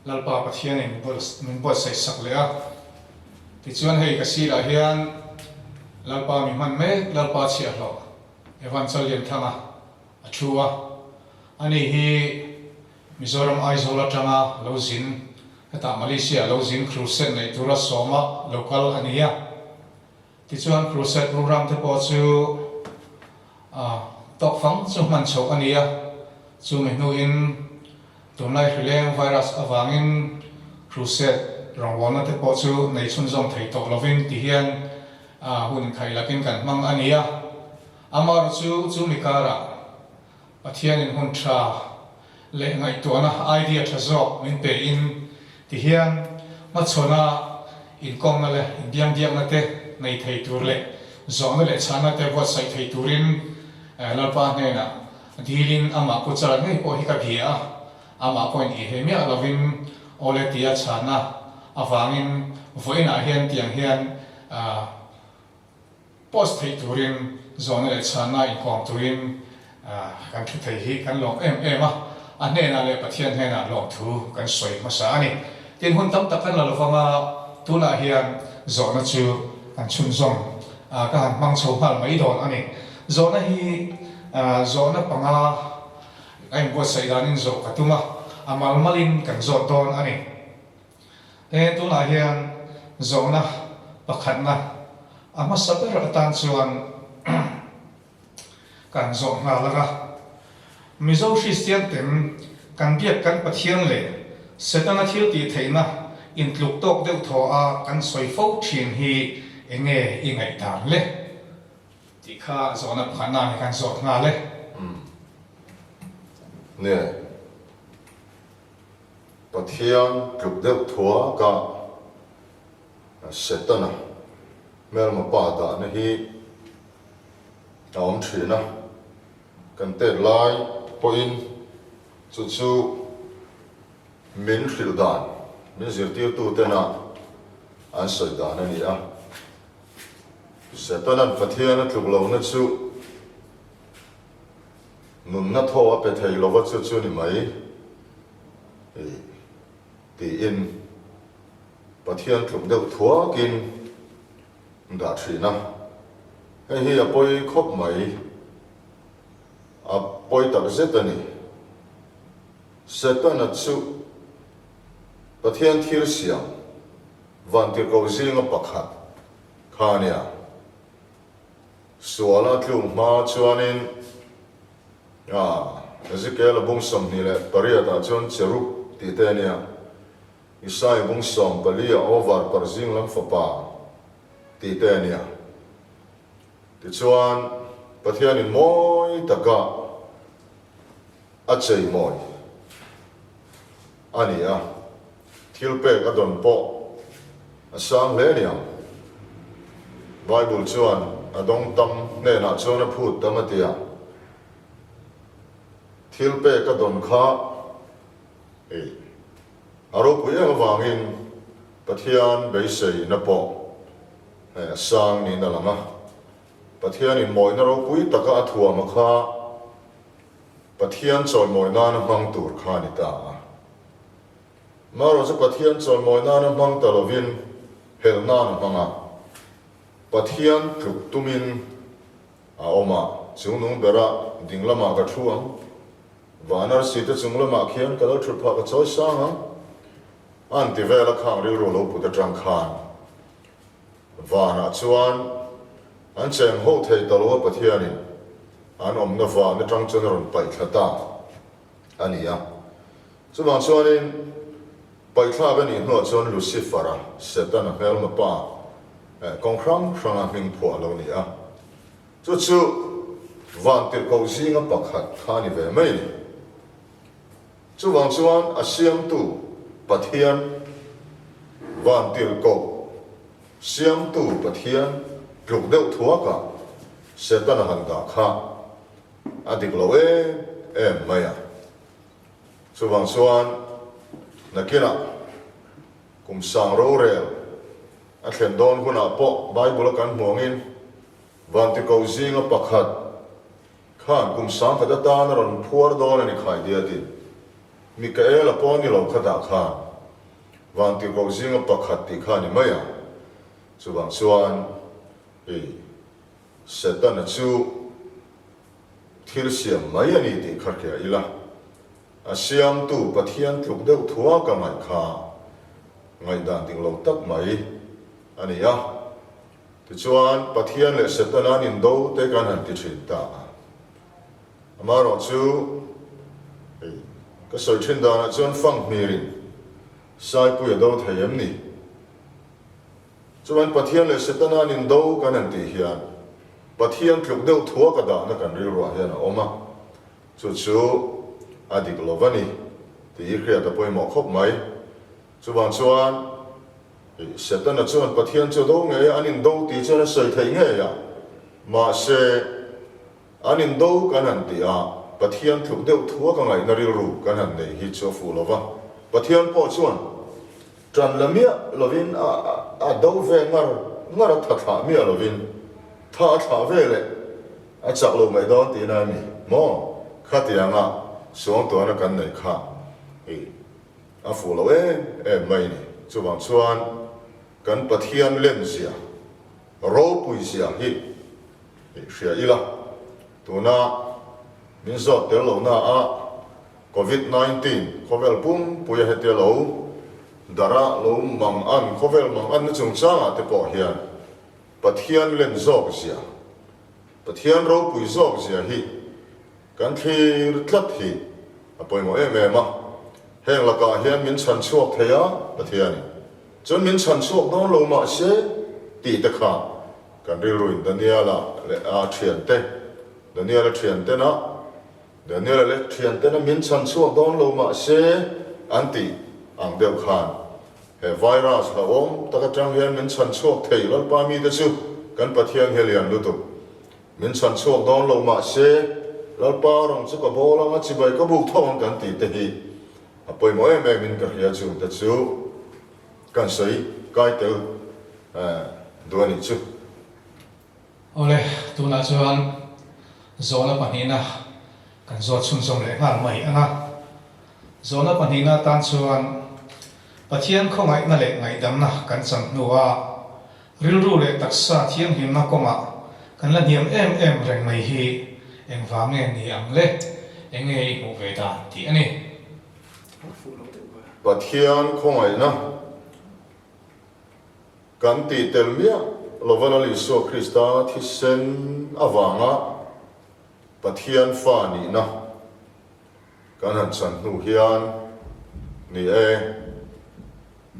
Lalpa Pathianin min buatsaih sak leh a. Tichuan hei ka sirah hian Lalpa mi hman mek Lalpa chhiahhlawh Evan Challianthanga a thu a. Ani hi Mizoram Aizawl atanga lo zin, hetah Malaysia lo zin crusade neih tura sawma lo kal a ni a. Tichuan crusade program te pawh chu tawk fang chu hman chhoh a ni a. Chumi hnuin tunlai hrileng virus avangin crusade rawngbawlna te pawh chu nei chhunzawm thei tawh lovin ti hian hun khaih lakin kan hmang a ni a. Amaherawhchu chumi karah Pathianin hun tha leh ngaihtuahna idea tha zawk min pe in ti hian hmachhawna inkawmna leh inbiangbiakna te nei thei tur leh zawhna leh chhanna te buatsaih thei turin Lalpa hnenah dilin amah pu char ngei pawh hi ka bia a, amah pawhin i he miah lovin awle tia chhanna avangin vawiinah hian tiang hian Post theih turin zawhna leh chhanna inkawm turin kan thu thei hi kan lawm em em a, a hnenah leh Pathian hnenah lawmthu kan sawi hmasa a ni. Tin, hun tam tak kan la lovang a, tunah hian zawhna chu kan chhunzawm ka han hmang chho nghal mai dawn a ni. Zawhna hi zawhna panga a inbuatsaih danin zawh ka tum a, a mal malin kan zawt dawn a ni. He tunah hian zawhna pakhatna a hmasa ber atan chuan kan zawh nghal ang a. Mizo Kristian ten kan biak kan Pathian leh Setana thil tih theihna intluk tawk deuh thaw a kan sawi fo thin hi enge i ngaihdan le? Tih kha zawhna pakhatna hi kan zawt nghal e. Nge. Pathian tluk deuh thuaka Setana hmelma pa dahna hi a awm thin a, kan tet lai pawhin chu chu min hrilh dan, min zirtirtu tena an sawi dan a ni a. Setana'n Pathian a tluk lohna chu Nunna thaw a pe thei lova chu chu ni mai tiin Pathian tluk deuh thuakin dah thin a. Hei hi a pawi khawp mai, a pawi tak zet a ni. Setana chu Pathian thil siam vantirhkoh zinga pakhat kha a nia. Suala tluk hma chuanin a Ezekiel-a bung 28 ah chuan cherub tih te a nia, Isaiah bung 14 ah over par zing lam fapa tih te a nia. Tichuan, Pathianin mawi taka a cheimawi a ni a, thil pek a dawn pawh a sang hle aniang. Bible chuan a dawng tam hnenah chuan a phut tam a ti a, thil pek a dawn kha ei a ropui em avangin Pathian beiseina pawh a sang niin a lang a, Pathianin mawina ropui taka a thuama kha Pathian chawimawi nana hmang tur kha a ni ta a. Marawh chu Pathian chawimawi nana hmang ta lovin hel nan a hmang a. Pathian tluk tumin a awm a, chungnung bera ding lamah ka thu ang, van arsi te chung lamah khian ka lo thut phah ka chawi sang ang, a an ti vel a khang rilru lo put atang khan vanah chuan an cheng ho thei ta lo a Pathianin an awmna van atang chuan a rawn paih thla ta a ni a. Chuvang chuanin paihthlak a nih hnuah chuan Lucifer-a, Setana hmelma pa, kawng hrang hranga hming phuah a lo ni a. Chu chu vantirhkoh zinga pakhat kha a ni ve mai a ni. Chuvang chuan a siamtu Pathian, vantirhkoh siamtu Pathian tluk deuh thuakah Setana han dah kha a dik lo em em mai a. Chuvang chuan nakinah kum sang rorel a thlen dawn hunah pawh Bible a kan hmu angin Vantirhkoh zinga pakhat khan kum 10,000 atan a rawn phuar dawn a ni khai diatin Mikaela pawh ni lo kha dah khan. Vantirhkoh zinga pakhat tih kha a ni mai a. Chuvang chuan hei Setana chu thil siam mai a ni tih kha hria ila, a siamtu Pathian tluk deuh thua ka ngaih kha ngaihdan dik lo tak mai a ni a. Tichuan Pathian leh Setana an indo te kan han ti thin ta a. Amaherawhchu hei ka sawi thin danah chuan fanghmirin Saipui a do thei em ni? Chuan Pathian leh Setana an indo kan han tih hian Pathian tluk deuh thua ka dahna kan rilruah hian a awm a, chu chu a dik lo va ni tih hi hriat a pawimawh khawp mai. Chuvang chuan Setana chuan Pathian chu a do ngei a, an indo tih chuan a sawi theih ngei a, mahse An indo kan han ti a, Pathian tluk deuh thua ka ngaihna rilru kan han nei hi chu a fuh lo va. Pathian pawh chuan ṭan la miah lovin a a do ve ngar ngar a, tha thlah miah lovin tha a thlah ve leh a chak lo mai dawn tihna a ni maw? Khatianga suangtuahna kan neih kha i a fuh lo em em mai ni. Chuvang chuan kan Pathian lenzia ropui zia hi I hria ila, tuna min zawt tel lohna a Covid 19 khawvel pumpuia hetia lo darh a lo mang an khawvel mang anna chungchangah te pawh hian Pathian len zawk zia, Pathian ropui zawk zia hi kan thlir tlat hi a pawimawh em em a. Heng lakah hian min chhan chhuak thei a Pathianin chuan min chhan chhuak dawn lo mahse tih te kha Kan rilruin Daniela leh a thiante, Daniela thiantena, Daniela leh thiantena min chhan chhuak dawn lo mah se an tih ang deuh khan he virus hlauhawm tak atang hian min chhan chhuak thei Lalpa mite chu kan Pathian hi a lian lutuk. Min chhan chhuak dawn lo mah se Lalpa rawng chu ka bawl ang a chibai ka buk tho ang kan tih te hi a pawimawh em em in ka hria chung te chu. Kan sawi kai tel duh a nih chu. Awle, tunah chuan zawhna pahnihna kan zawt chhunzawm leh nghal mai ang a. Zawhna pahnihna atan chuan Pathian khawngaihna leh ngaihdamna kan chan hnua rilru leh taksa thianghlimna kawngah kan la hniam em em reng mai hi engvang nge ni ang le? Enge i hmuh ve dan tih a ni. Pathian khawngaihna kan tih tel miah lova Lal Isua Krista thisen avanga Pathian fa nihna kan han chan hnu hian ni e,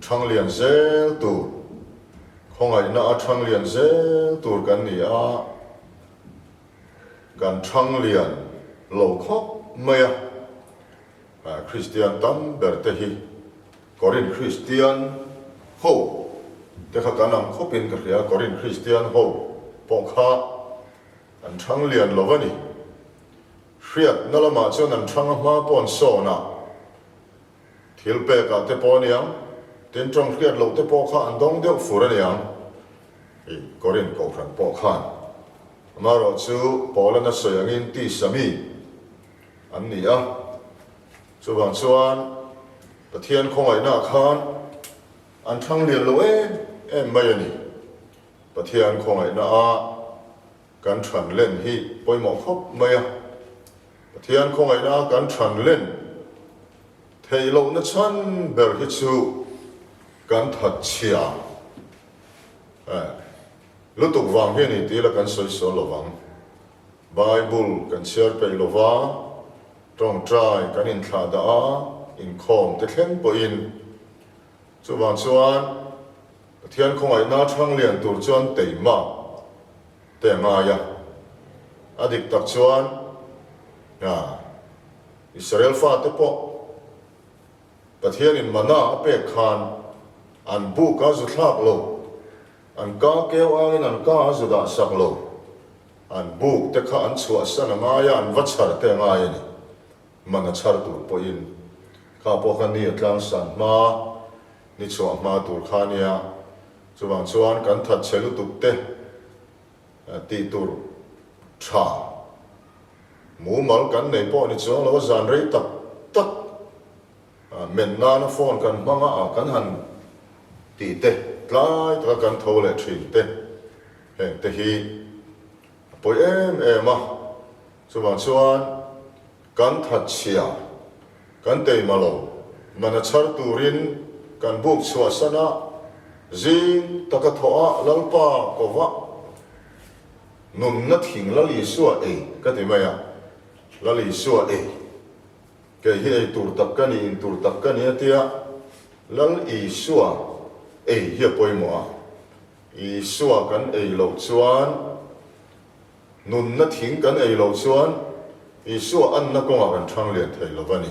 Thanglian zel tur, khawngaihna a thanglian zel tur kan ni a, kan thanglian lo khawp mai a. Kristian tam ber te hi Korin Kristian ho te kha kan ang khawpin ka hria, Korin Kristian ho pawh kha an thang lian lo a ni. Hriatna lamah chuan an thang a hma pawh an sawn a, thil pekah te pawh a niang, tin tawng hriat loh te pawh kha an dawng deuh fur a niang, i Korin kohhran pawh khan. Amaherawhchu Paula na sawi angin tisa mi, an ni a. Chuvang chuan Pathian khawngaihnaah khan an thlang lian lo em em mai a ni. Pathian khawngaihnaah kan than len hi pawimawh khawp mai a. Pathian khawngaihnaah kan than len theih lohna chhan ber hi chu kan thatchhia lutuk vang hi a ni tih ila kan sawi sual lo vang. Bible kan chhiar peih lo va, tawngtai kan inthlah dah a, inkhawm te thleng pawhin. Chuvang chuan Pathian khawngaihna thang lian tur chuan teima te a ngai a. A dik tak chuan Israel fate pawh Pathianin mana a pek khan an buk a zu thlak lo, an ka keu angin an ka a zu dah sak lo. An buk te kha an chhuahsan a ngai a, an va chhar te a ngai a ni. Man a chhar tur pawhin kha pawh kha ni a tlangsan hma, ni chhuah hma tur kha a nia. Chuvang chuan kan that chhe lutuk te tih tur tha mumal kan nei pawh ni chuang lo a, zan rei tak tak. Men nana phone kan hmang a, kan han tih te, tlai taka kan tho leh thin te, heng te hi a pawi em em a. Chuvang chuan kan thatchhia, kan teima lo, mana chhar turin kan buk chhuahsan a, zing taka thawh a Lalpa kova nunna thing Lal Isua ei ka ti mai a, Lal Isua ei. Kei hi ei tur tak ka ni, in tur tak ka ni a tia, Lal Isua ei hi a pawimawh a. Isua kan ei loh chuan, nunna thing kan ei loh chuan Isua anna kawngah kan thang lian thei lo va ni.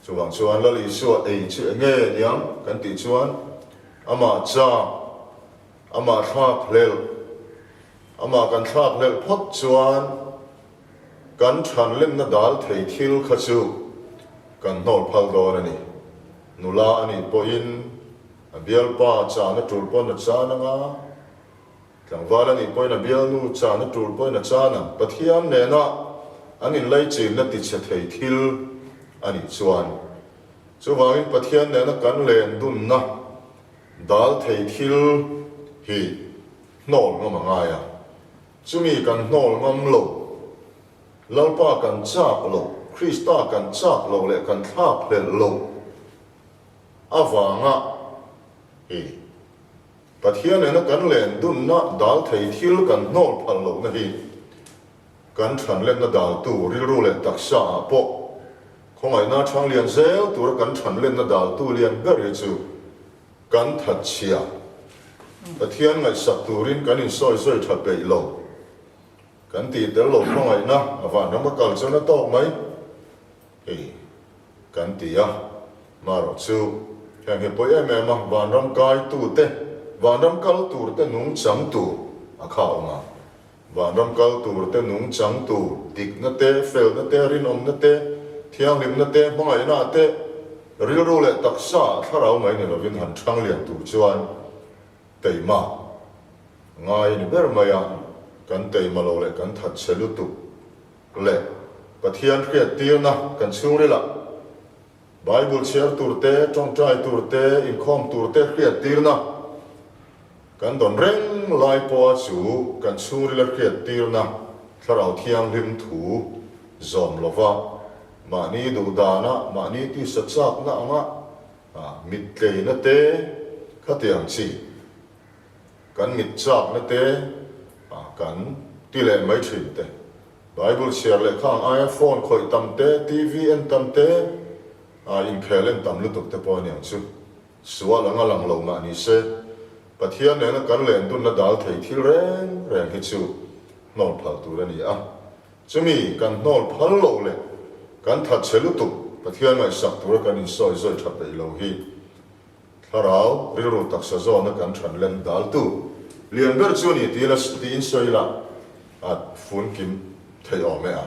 Chuvang chuan Lal Isua ei chu eng nge niang kan tih chuan amah chak, amah thlak hlelh, amah kan thlak hlelh phawt chuan, Kan thanlenna dal thei thil kha chu kan hnawl phal dawn a ni. Nula a nih pawhin a bialpa chan a tul pawn a chan ang a, tlangval a nih pawhin a bialnu chan a tul pawhin a chan ang. Pathian nena an inlaichinna tichhe thei thil a nih chuan chuvangin Pathian nena kan len dunna dal thei thil hi hnawl ngam a ngai a. Chumi kan hnawl ngam lo, Lalpa kan chak lo, Krista kan chak lo leh kan thlak hlelh lo avanga hi Pathian nena kan len dunna dal thei thil kan hnawl phal lohna hi kan thanlenna daltu rilru leh taksa ah pawh khawngaihna thang lian zel tura kan thanlenna daltu lian ber hi chu Kan thatchhia. Pathian ngaihsak turin kan insawi sawi tha peih lo. Kan tih tel lo hmangaihna a vanram a kal chuan a tawk mai hei kan ti a. Marawh chu heng hi pawi em em a, vanram kaitute, vanram kal turte nungchang tur a kha awm a. Vanram kal tur te, nungchang tur, dikna te, felna te, rinawmna te, thianghlimna te, hmangaihna te, rilru leh taksa thlarau mai ni lovin han thang lian tur chuan teima ngai a ni ber mai a, kan teima lo leh kan thatchhe lutuk leh Pathian hriattirna kan chhungrilah Bible chhiar tur te, tawngtai tur te, inkhawm tur te hriattirna kan dawn reng lai pawha chu kan chhungrila hriattirna Thlarau Thianghlim thu zawm lova mahni duhdana, mahni tisa chakna anga mittleina te khatiang chi kan mit chakna te kan ti leh mai thin te. Bible chhiar leh kha ang aia phone khawih tam te, TV en tam te, inkhel en tam lutuk te pawh a niang chu. Sual anga lang lo mah ni se, Pathian nena kan len dunna dal thei thil reng reng hi chu hnawl phal tur a ni a. Chumi kan hnawl phal loh leh kan thatchhe lutuk Pathian ngaihsak tura kan insawi zawi tha peih lo hi Thlarau rilru taksa zawna kan than len daltu lian ber chu a ni tih la tiin sawi la a fun kim theih awm e a.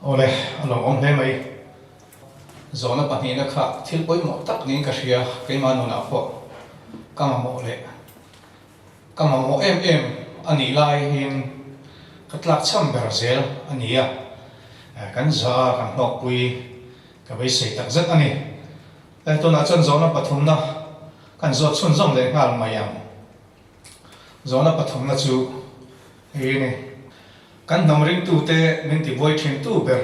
Awle, a lo awm hle mai. Zawhna pahnihna kha thil pawimawh tak niin ka hria, keimah nunah pawh ka mamawh leh ka mamawh em em a nih laiin ka tlakchham ber zel a ni a, kan za a kan hlawkpui. Ka beisei tak zet a ni. He tunah chuan zawhna pathumna kan zawt chhunzawm leh nghal mai ang. Zawhna pathumna chu hei a ni. Kan hnam ringtute min tibuai thintu ber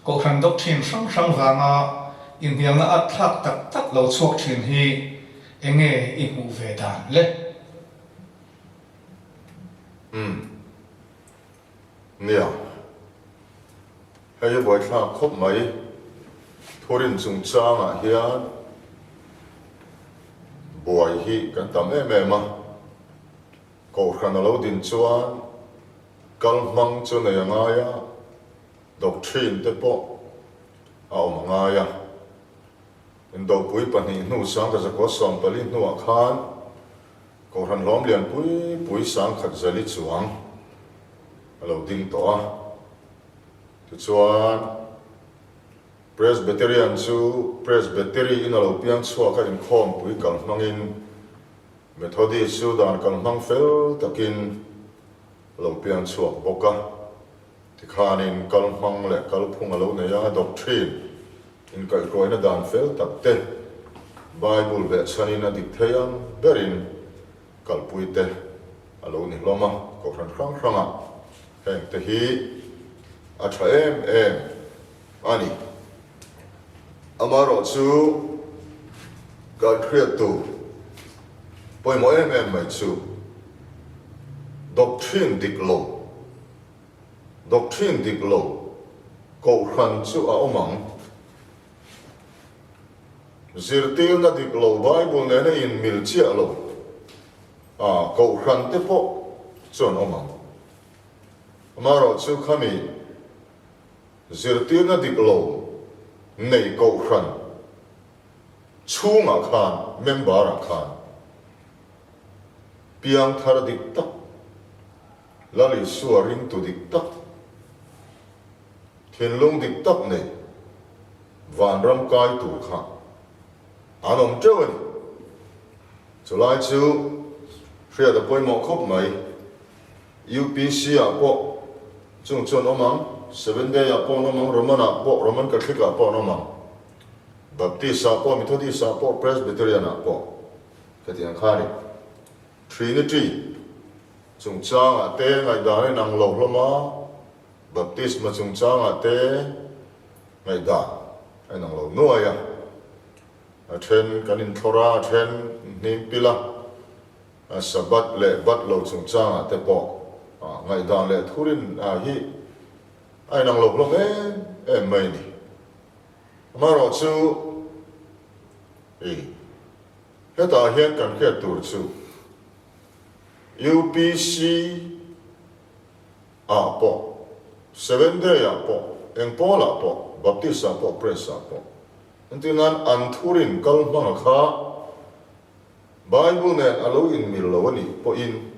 Kohhran doctrine hrang hrang vanga inhnialna at thlak tak tak lo chhuak thin hi enge i hmuh ve dan le? Umm. Nia. Hei a buaithlak khawp mai. Thurin chungchangah hian buai hi kan tam em em a. Kohhran a lo din chuan kal hmang chu nei a ngai a, doctrine te pawh a awm a ngai a. Indopui pahnih hnu sangkazakua 14 hnuah khan Kohhran hlawm lian pui pui sangkhat zali chuang a lo ding tawh a. Tichuan, Presbyterian chu Presbytery in a lo piang chhuak a, inkhawmpui kal hmangin, Methodist chu dan kal hmang fel takin a lo piang chhuak bawk a. Tikhanin kalhmang leh kalphung a lo nei a, doctrine, inkaihhruaina dan fel tak te, Bible behchhanin a dik thei ang berin kalpui te a lo ni hlawm a, kohhran hrang hrangah heng te hi a tha em em a ni. Amaherawhchu kan hriat tur pawimawh em em mai chu doctrine dik lo, Doctrine dik lo kohhran chu a awm ang. Zirtirna dik lo Bible nena inmil chiah lo a kohhran te pawh chu an awm ang. Amaherawhchu khami zirtirna dik lo nei kohhran chhungah khan, member ah khan piangthar dik tak, Lal Isua ringtu dik tak, thinlung dik tak nei vanram kai tur kha an awm teuh a ni. Chulai chu hriat a pawimawh khawp mai. UPC ah pawh chung chu an awm ang, Seven Day ah pawh an awm ang, Roman ah pawh, Roman Catholic ah pawh an awm ang, Baptist ah pawh, Methodist ah pawh, Presbyterian ah pawh khatiang kha a ni. Trinity chungchangah te ngaihdan a inang lo hlawm a, Baptisma chungchangah te ngaihdan a inang lo nuai a. A then kan inthlawr a, a then hnim pil a, a Sabbath leh bat lo chungchangah te pawh ngaihdan leh thurin hi a inang lo hlawm em em mai a ni. Amaherawhchu i. Hetah hian kan hriat tur chu UPC ah pawh, Seven Day ah pawh, eng pawl ah pawh, Baptist ah pawh, Press ah pawh, entir nan an thurin kal hmanga kha Bible nen a lo inmil lo a nih pawhin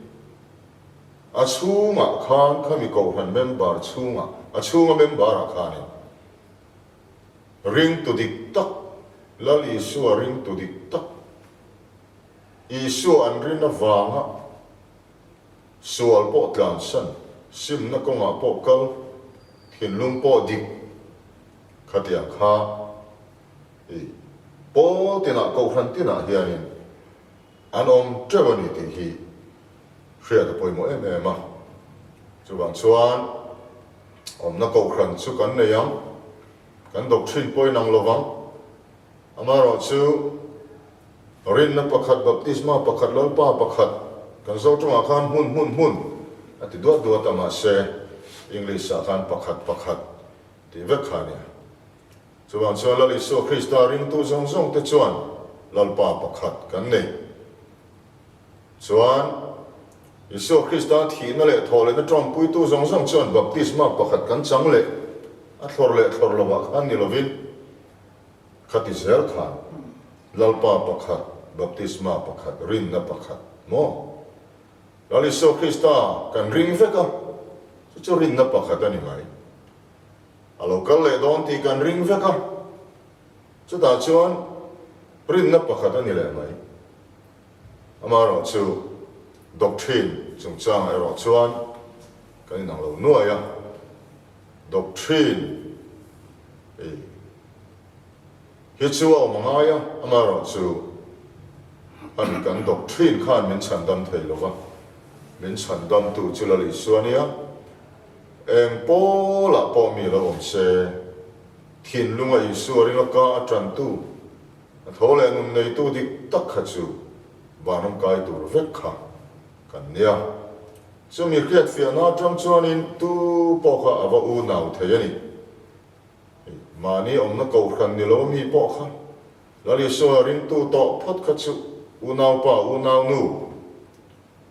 a chhungah khan khami kohhran member chhungah, a chhunga member ah khanin Ringtu dik tak, Lal Isua ringtu dik tak, Isua an rin avanga sual pawh tlansan, simna kawngah pawh kal, thinlung pawh dik khatiang kha i pawl tinah kohhran tinah hianin an awm teuh a ni tih hi hriat a pawimawh em em a. Chuvang chuan awmna kohhran chu kan nei ang, kan doctrine pawh inang lo vang. Amaherawhchu rinna pakhat, baptisma pakhat, Lalpa pakhat, kan zo tawngah khan hmun hmun hmun a ti duat duat a, mahse English ah khan pakhat pakhat tih vek kha a nia. Chuvang chuan Lal Isua Krista ringtu zawng zawng te chuan Lalpa pakhat kan nei. Chuan Isua Krista thihna leh thawhlehna tawngpuitu zawng zawng chuan baptisma pakhat kan chang leh a thlawr leh thlawr lovah khan ni lovin khati zel khan Lalpa pakhat, baptisma pakhat, rinna pakhat maw? Lal Isua Krista kan ring vek a, chu chu rinna pakhat a ni mai. A lo kal leh dawn tih kan ring vek a, chutah chuan rinna pakhat a ni leh mai. Amaherawh chu doctrine chungchangah erawh chuan kan inang lo nuai a, doctrine hi chu a awm a ngai a, amaherawh chu ani kan doctrine khan min chhandam thei lo va, min chhandamtu chu Lal Isua nia. Eng pawlah pawh mi lo awm se, thinlunga Isua ringa ka a tantu, a tho leh nun neitu dik tak kha chu vanram kai tur vek kha kan nia. Chumi hriatfiahna atang chuanin tu pawh kha a va unau thei a ni. Mahni awmna kohhran ni lo mi pawh kha Lal Isua ringtu tawh phawt kha chu unaupa, unaunu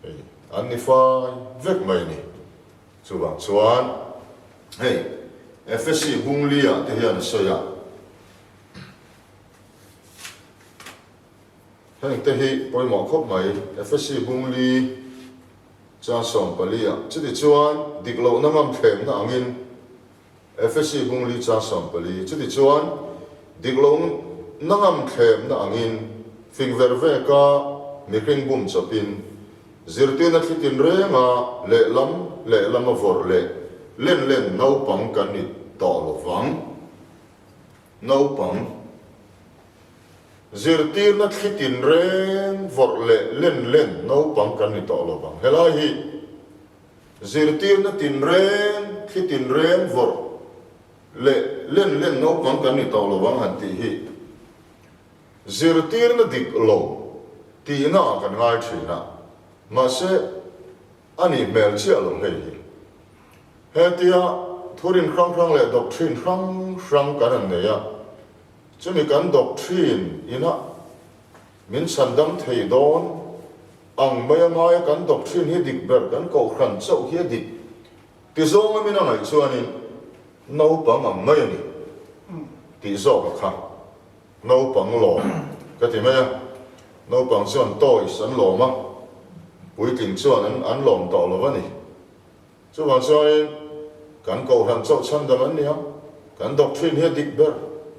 hei an ni fai vek mai a ni. Chuvang chuan hei Efesi Bungli-ah te hian a sawi a, heng te hi pawimawh khawp mai, Efesi Bungli chang 14-ah, chutichuan dik lohna ngam thlemna angin, Efesi Bungli chang 14, chutichuan dik lohna ngam thlemna angin fing ver veka mihring bum chawpin, Zirtirna thli tinrenga lehlam lehlam a vawrh leh. len len naupang kan ni tawh lo vang. Naupang zirtirna thli tinreng vawrh leh len len naupang kan ni tawh lo vang. Helai hi zirtirna tinreng thli tinreng vawrh leh len len naupang kan ni tawh lo vang han tih hi zirtirna dik lo tihna ah kan ngai thin a, mahse a nih hmel chiah lo hei hi. Hetia thurin hrang hrang leh doctrine hrang hrang kan han nei a, chumi kan doctrine ina min chhandam thei dawn ang mai a ngaia kan doctrine hi dik ber kan kohhran chauh hi a dik ti zawnga min a ngaih chuanin naupang ang mai a ni tih zawk a kha. Naupang lawm ka ti mai a, naupang chuan toys an lawm a, puitling chuan an an lawm tawh lo a ni. Chuvang chuanin kan Kohhran chauh chhandam an ni ang, kan doctrine hi a dik ber,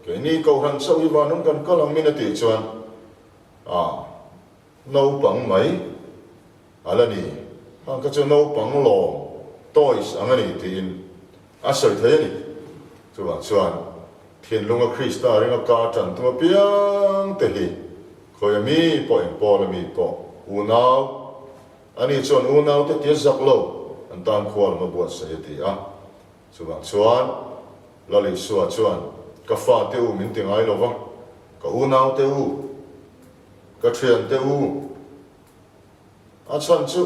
keini Kohhran chauh hi vanram kan kal ang min a tih chuan ah naupang mai a la ni, hang kha chu naupang lawm toys ang a ni tiin a sawi thei a ni. Chuvang chuan thinlunga Krista ringa ka tan tum apiang te hi khawi a mi pawh engpawl a mi pawh unau Ani chuan unaute tia zak lo an tan khua lam a buatsaih a ti a. Chuvang chuan Lal Isua chuan, Ka fate u min ti ngai lo va, ka unaute u, ka thiante u. A chhan chu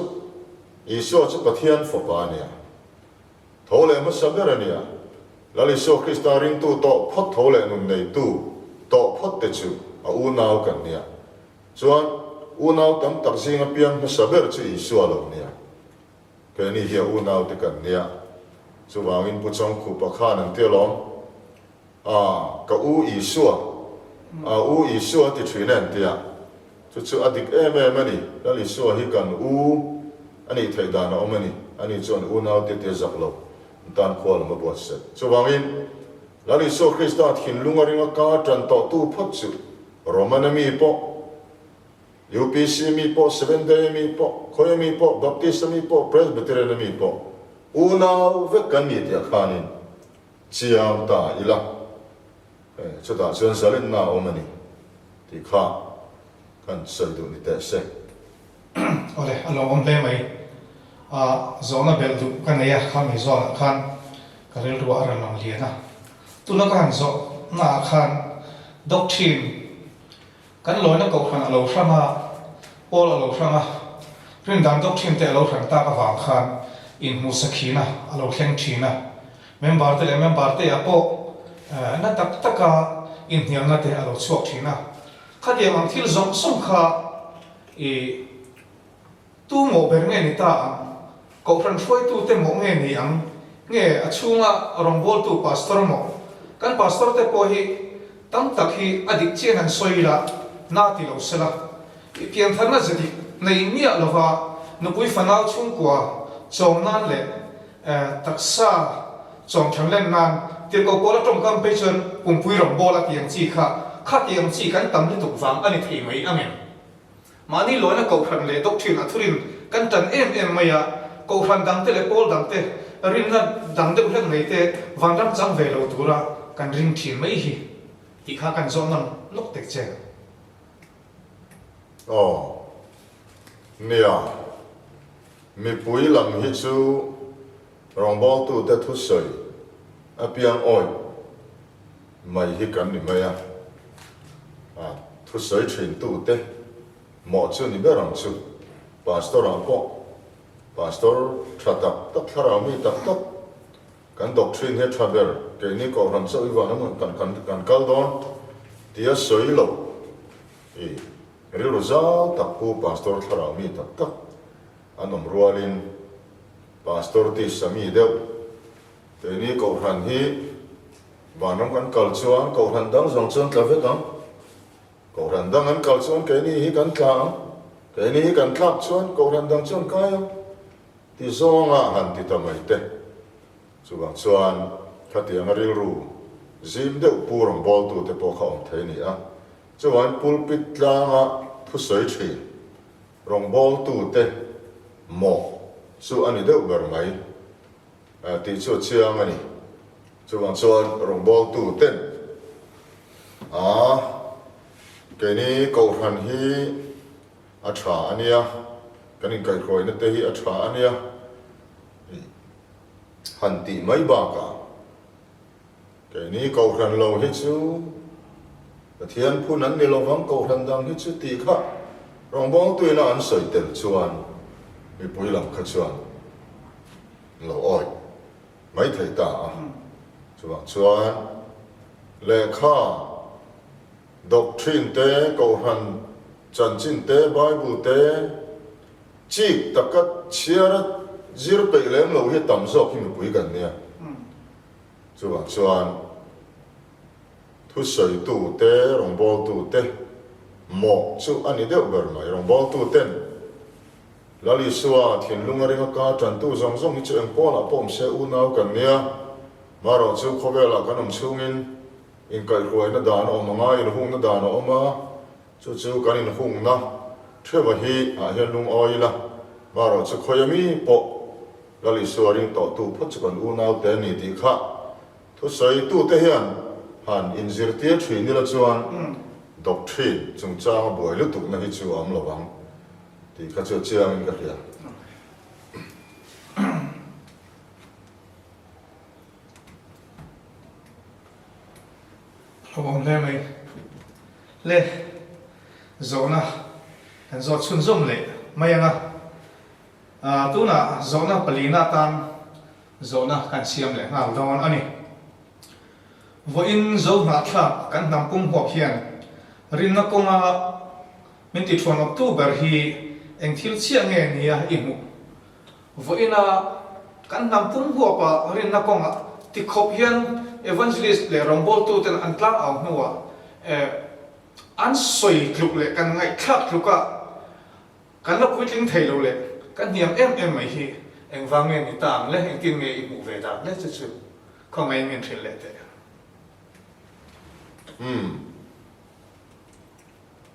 Isua chu Pathian Fapa a nia. Tho leh hmasa ber a nia. Lal Isua Krista ringtu tawh phawt tho leh nun neitu tawh phawt te chu a unau kan nia. Chuan, unau tam tak zinga piang hmasa ber chu Isua lo nia. Keini hi a unaute kan nia. Chuvangin Pu Chawngkhupa khan an ti alawm, A, ka u Isua, a u Isua a ti thin e an ti a. Chu chu a dik em em a ni. Lal Isua hi kan u a nih theih dan a awm a ni. Ani chuan unaute tia zak lo, an tan khua lam a buatsaih. Chuvangin, Lal Isua Krista thinlung a ringa ka tan tawhtu phawt chu Roman-a mi pawh, UPC mi pawh, Seventh Day-a mi pawh, khawia mi pawh, Baptist-a mi pawh, Presbyterian-a mi pawh, unau vek kan ni tih khanin chiang ta ila, chutah chuan zalenna a awm a ni tih kha kan sawi duh ni teh se. Awle, a lawmawm hle mai. A zawhna belh duh ka nei a, kha mi zawnah khan ka rilruah a rawn lang lian a. Tuna ka han zawhnaah khan doctrine kan lawina kohhran a lo hrang a, pawl a lo hrang a, rindan doctrine te a lo hran tak avang khan inhmuhsakhina a lo thleng thin a. Member te leh member te ah pawh na tak taka inhnialna te a lo chhuak thin a. Khatiang ang thil zawng zawng kha i Tu mawh ber nge ni ta ang? Kohhran hruaitute mawh nge ni ang? Nge a chhunga rawngbawltu pastor mawh? Kan pastor te pawh hi tam tak hi a dik chian an sawi ila, na ti lo sela. I piantharna ze dik nei miah lova nupui fanau chhungkua chawm nan leh taksa chawm than len nan tirhkoh pawl a tawngkam phei chuan pumpui rawngbâwl a ti ang chi kha, kha ti ang chi kan tam lutuk vang a ni thei mai ang em? Mahni lawina kohhran leh doctrine a thurin kan tan em em mai a, kohhran dangte leh pawl dangte rinna dang deuh hlek nei te vanram chang ve lo tura kan ring thin mai hi tih kha kan zawh ngam lawk tek che. Aw. Nia. Mipui lam hi chu rawngbawltute thusawi apiang awih mai hi kan ni mai a, a thusawi thintute mawh chu ni ber ang chu. Pastor ah pawh Pastor tha tak tak thlarau mi tak tak kan doctrine hi a tha ber, keini kohhran chauh i van ang kan kan kan kal dawn tia sawi lo i rilru zau tak pu Pastor thlarau mi tak tak an awm rualin Pastor tisa mi deuh keini kohhran hi Vanram kan kal chuan kohhran dang zawng chuan tla vek ang. Kohhran dang an kal chuan keini hi kan tla ang. Keini hi kan tlak chuan kohhran dang chuan kai ang ti zawnga han ti ta mai te. Chuvang chuan khatianga rilru zim deuh pu rawngbawltu te pawh kha awm thei a ni a. Chuvangin pulpit tlanga thusawi thin rawngbawltu te mawh chu a ni deuh ber mai. tih chu a chiang a ni. Chuvang chuan rawngbawltu ten a keini kohhran hi a tha a nia, kan inkaihhruaina te hi a tha a nia han tih mai bakah keini kohhran lo hi chu Pathian phun an ni lovang kohhran dang hi chu tih kha rawngbawltuina an sawi tel chuan mipui lam kha chuan lo awi mai thei ta a. Chuvang chuan lehkha, doctrine te, kohhran chanchin te, Bible te chik taka chhiara zir peih lem lo hi tam zawk hi mipui kan nia. Chuvang chuan thusawitu te, rawngbawltu te mawh chu a ni deuh ber mai. Rawngbawltu ten Lal Isua thinlung a ring a ka tantu zawng zawng hi chu eng pawlah pawh awm se unau kan nia. Marawh chu khawvelah kan awm chhungin inkaihhruaina dan a awm anga inhungna dan a awm a, chu chu kan inhungna theuha hi ah hian lungawi ila. Marawh chu khawia mi pawh Lal Isua ring tawhtu phawt chu kan unau te ni tih kha thusawitute hian han inzirtir thin ila chuan doctrine chungchanga buai lutukna hi chu a awm lo ang. Tih kha chu chiangin ka hria. Lo awm hle mai. Le, zawhna kan zawt chhunzawm leh mai ang a. Tunah zawhna palina atan zawhna kan siam leh nghal dawn a ni. Vawiin zo hnahthlak kan hnam pum huap hian rinna kawnga Min ti thuan awptu ber hi eng thil chiah nge nia i hmuh? Vawiina kan hnam pum huapa rinna kawngah ti khawp hian Evangelist leh rawngbawltuten an tlang au hnuah an sawi tluk leh kan ngaihthlak tluka kan la puitling thei lo leh kan hniam em em mai hi engvang nge ni ta ang le? Engtin nge i hmuh ve dan le chu chu khawngaihin min hrilh leh teh. Umm.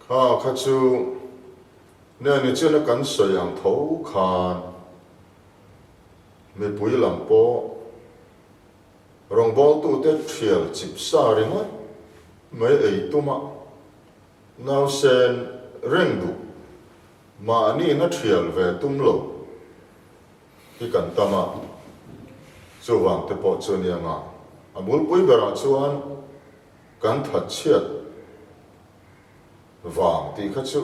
Kha kha chu neni chena kan sawi ang tho khan mipui lam pawh rawngbawltute thial chip sa ringawt mai ei tuma nausen reng duh mahniin a thial ve tum lo hi kan tam a, chuvang te pawh chu nia nga a bulpui berah chuan Kan thatchhiat vang tih kha chu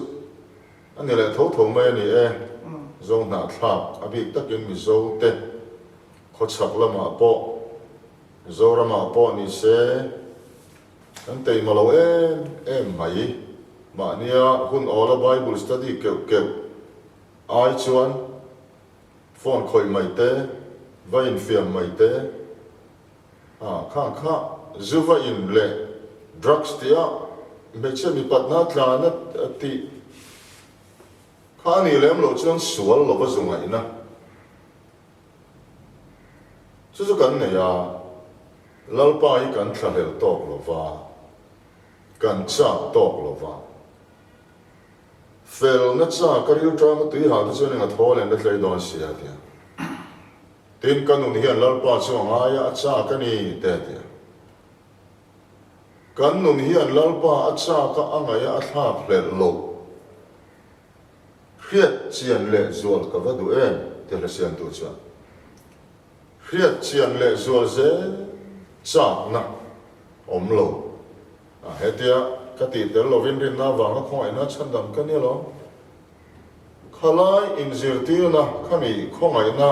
a ni leh tho tho mai a ni e. Zo hnahthlak a bik takin Mizo te khawchhak lamah pawh Zoramah pawh ni se kan teima lo em em mai. Mahnia hun awla Bible study keuh keuh ai chuan phone khawih mai te, va infiam mai te, A, kha kha zuva in leh drugs tia hmeichhia mipatna tlana tih kha a nih lem loh chuan sual lova zu ngaihna chu chu kan nei a, Lalpa hi kan thlahlel tawk lova, kan chak tawk lova, felna chak a rilṭama tui hal te chuan eng a thaw leh na tlei dawn si a tia. Tin, ka nun hian Lalpa chu a ngai a, a chak a ni, te a ti a. Kan nun hian Lalpa a chak a, a ngaih a, a thlak hlelh loh. Hriat chian leh zual ka va duh em? ti hla siamtu chuan. Hriat chian leh zual zel chakna awm lo. A, hetia ka tih tel lovin rinna avanga khawngaihna chhandam ka ni alawm. Khalai inzirtirna khami khawngaihna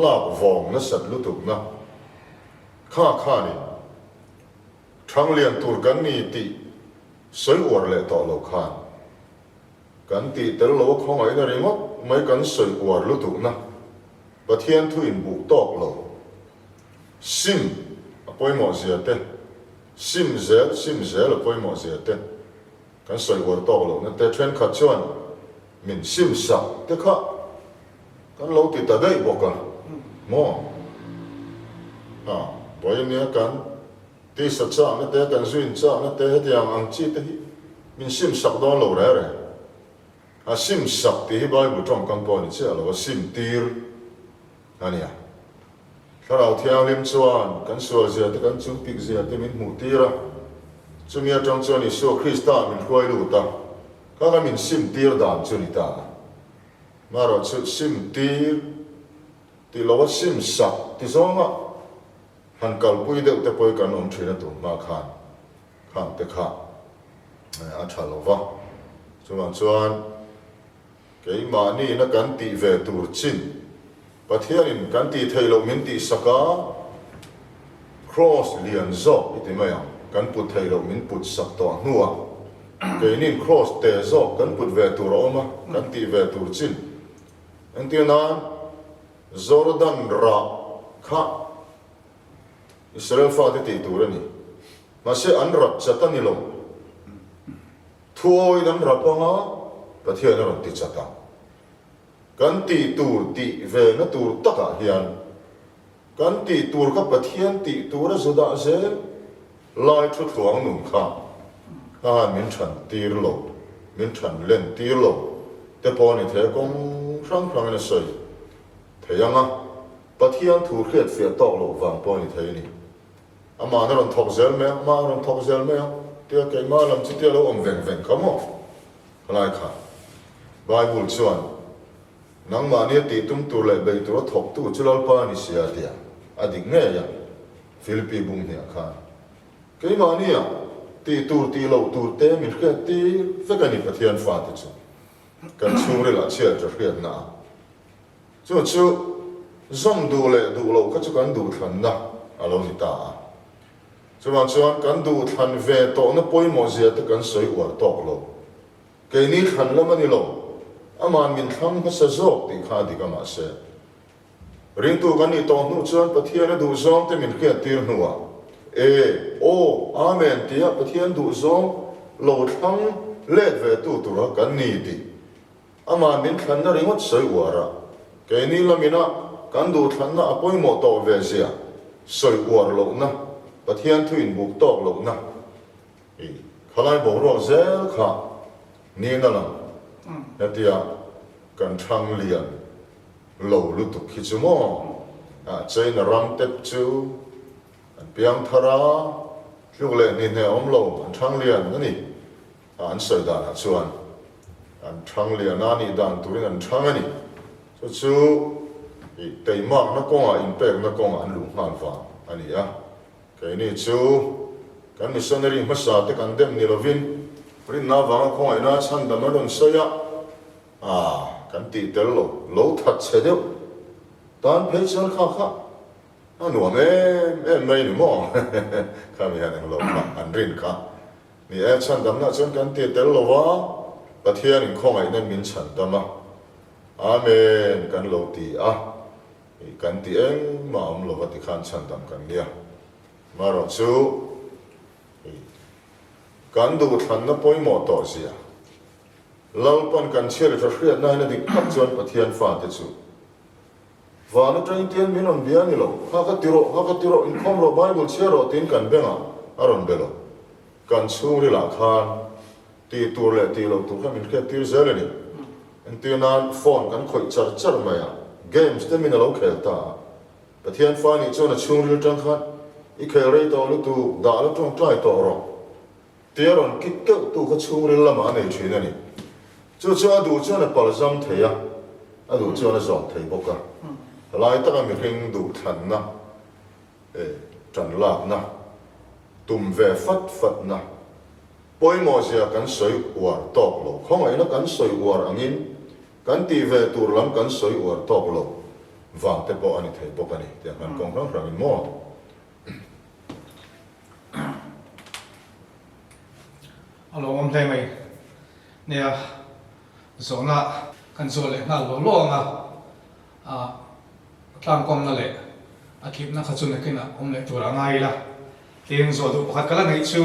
lak vawng nasat lutukna kha khanin Thanglian tur kan ni tih sawi uar leh tawh lo khan kan tih tel lo a khawngaihna ringawt mai kan sawi uar lutukna Pathian thu inbuh tawk lo sim a pawimawh zia te sim zel sim zel a pawimawh zia te Kan sawi uar tawk lohna te thenkhat chuan min sim sak te kha kan lo ti ta daih bawk a maw? Ha, vawiin nia kan tisa chakna te, kan zuin chakna te hetiang ang chi te hi min sim sak dawn lo reng reng. A sim sak tih hi Bible tawngkam pawh a ni chiah lo, a sim tir a nia. Thlarau Thianghlim chuan kan sualzia te kan chungpikzia te min hmuhtir a, chumi atang chuan Isua Krista min hruai lut a, kha kha min simtir dan chu ni ta a. Marawh chu simtir tih loa simsak ti zawnga han kalpui deuh te pawh hi kan awm thin a tun hma khan khang te kha a tha lo va. Chuvang chuan Keimahniina kan tih ve tur chin Pathianin kan tih theih loh min tih sak a, Kraws lian zawk i ti mai ang, kan put theih loh min put sak tawh hnuah keinin kraws te zawk kan put ve tur a awm a, kan tih ve tur chin. Entir nan Jordan rah kha Israel fate tih tur a ni. Mahse an rap chat a ni lo. Thuawiin an rap anga Pathian a rawn ti chat a. Kan tih tur tih ve na tur takah hian kan tih tur kha Pathian tih tur a zu dah zel lai thu thluang nun kha a han min than tir lo, min than len tir lo te pawh a ni thei a, kawng hrang hrangin a sawi thei ang a, Pathian thu hriatfiah tawk loh vang pawh a ni thei a ni. Amah a rawn thawk zel mai a, amah a rawn thawk zel mai a, tia keimah lam chu tia lo awm veng veng kha maw? Khalai kha. Bible chuan, Nangmahnia tih tum tur leh bei tura thawktu chu Lalpa a ni sia tia a dik ngei a, Philippi bung hniah khan. Keimahnia tih tur tih loh tur te min hriat tir vek a ni Pathian fate chu. Kan chhungrilah chhiat ra hriatna a. Chu chu zawm duh leh duh loh kha chu kan duhthlanna a lo ni ta a. Chuvang chuan kan duhthlan ve tawhna pawimawh zia te kan sawi uar tawk lo. Keini thlan lam a ni lo, ama'n min thlang hmasa zawk tih kha a dik a mahse. Ringtu kan nih tawh hnu chuan Pathian a duhzawng te min hriattir hnuah E, Aw, Amen tia Pathian duhzawng lo thlang let ve tu tura kan ni tih Amah min thlanna ringawt sawi uar a, keini lamina kan duhthlanna a pawimawh tawh ve zia sawi uar lohna, Pathian thu inbuk tawk lohna i khalai boruak zel kha nihna lang hetia kan thlang lian lo lutuk hi chu maw China ram tep chu an piang thar a, tluk leh hnihneh awm lo an thlang lian a ni. A an sawi danah chuan an thang lian a nih dan turin an thang a ni. Chu chu ih teimakna kawngah inpekna kawngah an luh nghal vang a ni a. Keini chu kan missionary hmasa te kan dem ni lovin rinna avanga khawngaihna chhandam an rawn sawi a, ah kan tih tel lo, lo that chhe deuh tan phei chuan kha kha a nuam em em mai ni maw? Khami hian englo kha an rin kha. Ni e, chhandamna chuan kan ti tel lo va, Pathianin khawngaihna min chhandam a, Amen kan lo ti a, ih kan ti engmah awm lo va tikhan chhandam kan nia. Marawh chu ih kan duhthlanna pawimawh tawh zia, Lalpan kan chhiat tha hriatna hian a dik tak chuan Pathian fate chu van atangin tian min rawn bia a ni lo, kha ka ti rawh, kha ka ti rawh, inkhawm rawh, Bible chhiar rawh tiin kan bengah a rawn be lo. Kan chhungrilah khan tih tur leh tih loh tur kha min hriat tir zel a ni. Entir nan phone kan khawih char char mai a, games te min a lo khel ta a. Pathian fa nih chuan a chhungril tang khan i khel rei tawh lutuk, dah la tawngtai tawh rawh. Tia rawn kik keuh tu kha chhungril lamah a nei thin a ni. Chu chu a duh chuan a palzam thei a, a duh chuan a zawm thei bawk a. Helai taka mihring duhthlanna eh tan lakna, tum ve fat fatna pawimawh zia kan sawi uar tawk lo. Khawngaihna kan sawi uar angin kan tih ve tur lam kan sawi uar tawk lo vang te pawh a ni thei bawk a ni. Tiang han kawng hrang hrangin maw? A lawmawm hle mai. Nia, zawhna kan zawh leh nghal lo lo ang a, a tlangkawmna leh a tlipna kha chu nakinah awm leh tur a ngai ila. Tin, zawh duh pakhat ka la neih chu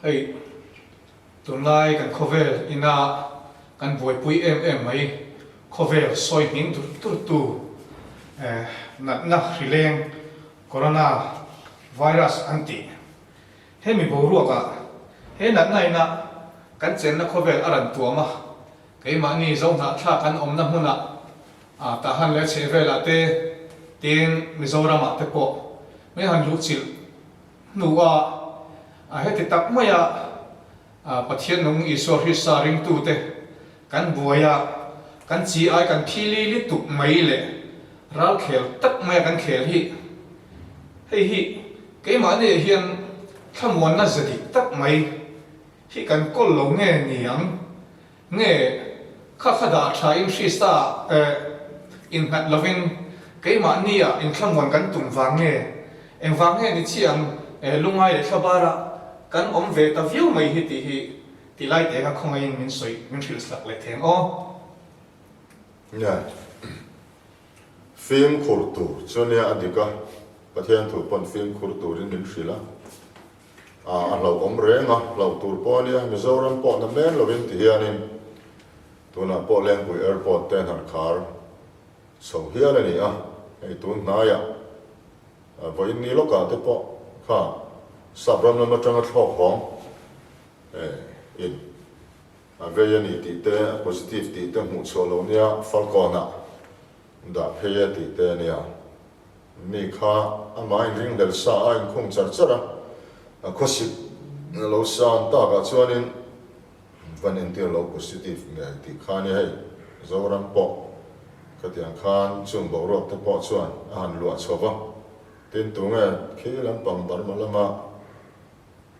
hei tunlai kan khawvel ina kan buaipui em em mai, khawvel sawi hming dur dur tu natna hrileng Corona virus an tih. Hemi boruakah he natna ina kan chenna khawvel a rawn tuam a, keimahni Zohnahthlak kan awmna hmunah ah Tahan leh a chhehvelah te. Tin, Mizoramah te pawh min han luhchilh hnua heti tak maia Pathian nung Isua Krista ringtute kan buai a, kan chi ai kan phili lituk mai leh ralkhel tak maia kan khel hi, hei hi keimahni hian thlamuanna ze dik tak mai hi kan kawl lo nge ni ang? Nge kha kha dah tha in Krista innghat lovin keimahni ah inthlamuan kan tum vang nge? Engvang nge ni chiah ang lungai leh thlabara kan awm ve ta viau mai hi tih hi ti lai te kha khawngaihin min sawi min hrilh sak leh theng aw. Nge fimkhur tur chu nia a dik a, Pathian thu pawn fimkhur turin min hrilh a. A hlauhawm reng a, hlauh tur pawh a nia, Mizoram pawh na men lovin ti hianin tunah pawh Lengpui Airport te an han khar chho hial a ni a, hei tun hnaiah vawiin ni lawkah te pawh kha sap ram lam atanga thlawk hawng in a vei a ni tih te, a positive tih te hmuh chhuah lo nia, Falkawnah dah phei e tih te a nia. Mi kha amah inringhlel sa a inkhung char char a, a khawsik lo san takah chuanin van entir lo positive ngei tih kha ania hei Zoram pawh khatiang khan chung boruak te pawh chuan a han luah chho va, tin tunge khi lampang Burma lama